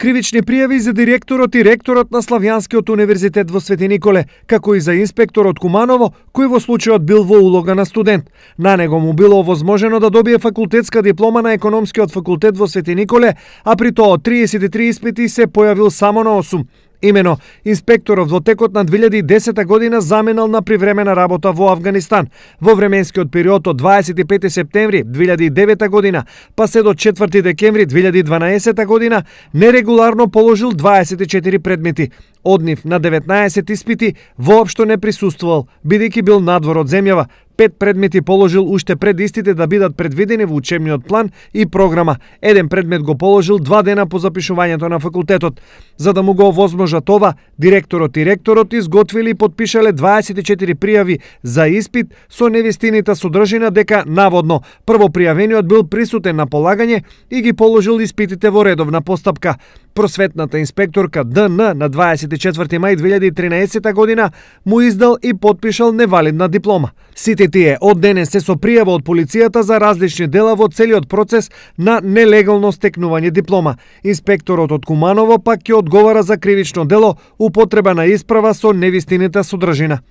кривични пријави за директорот и ректорот на Славјанскиот универзитет во Свети Николе, како и за инспекторот Куманово, кој во случајот бил во улога на студент. На него му било овозможено да добие факултетска диплома на економскиот факултет во Свети Николе, а при тоа од 33 испити се појавил само на 8. Имено, инспекторот во текот на 2010 година заменал на привремена работа во Авганистан. Во временскиот период од 25 септември 2009 година па се до 4 декември 2012 година нерегуларно положил 24 предмети. Од нив на 19 испити воопшто не присуствувал, бидејќи бил надвор од земјава. 5 предмети положил уште пред истите да бидат предвидени во учебниот план и програма. Еден предмет го положил 2 дена по запишувањето на факултетот. За да му го овозможат ова, директорот и ректорот изготвили и подпишале 24 пријави за испит со невистинита содржина дека наводно првопријавениот бил присутен на полагање и ги положил испитите во редовна постапка. Просветната инспекторка ДН на 24 мај 2013 година му издал и подпишал невалидна диплома. Сите тие од денес се со пријава од полицијата за различни дела во целиот процес на нелегално стекнување диплома. Инспекторот од Куманово пак ќе одговара за кривично дело употреба на исправа со невистинита содржина.